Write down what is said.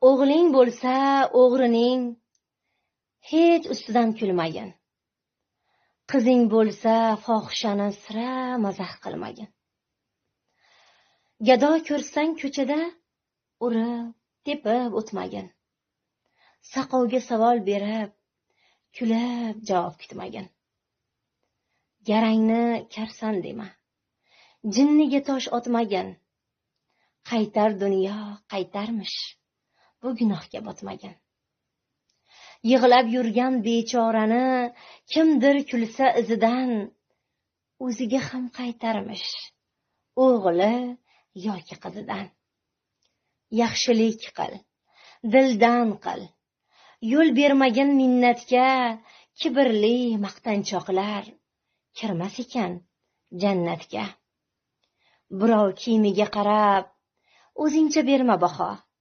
O'g'ling bo'lsa o'g'rining, hech ustidan kulmagin. Qizing bo'lsa fohishani sira mazax qilmagin. Gado ko'rsang ko'chada, urib, tepib o'tmagin. Saqovga savol berib, kulib javob kutmagin. Garangni karsan dema, jinniga tosh otmagin. Qaytar dunyo qaytarmish, bu gunohga botmagin. Yig'lab yurgan bechorani kimdir kulsa izidan, o'ziga ham qaytarmish, o'g'li yoki qizidan. Yaxshilik qil, dildan qil, yo'l bermagin minnatga, kibrli maqtanchoqlar kirmas ekan jannatga. Birov kiyimiga qarab o'zingcha berma baho.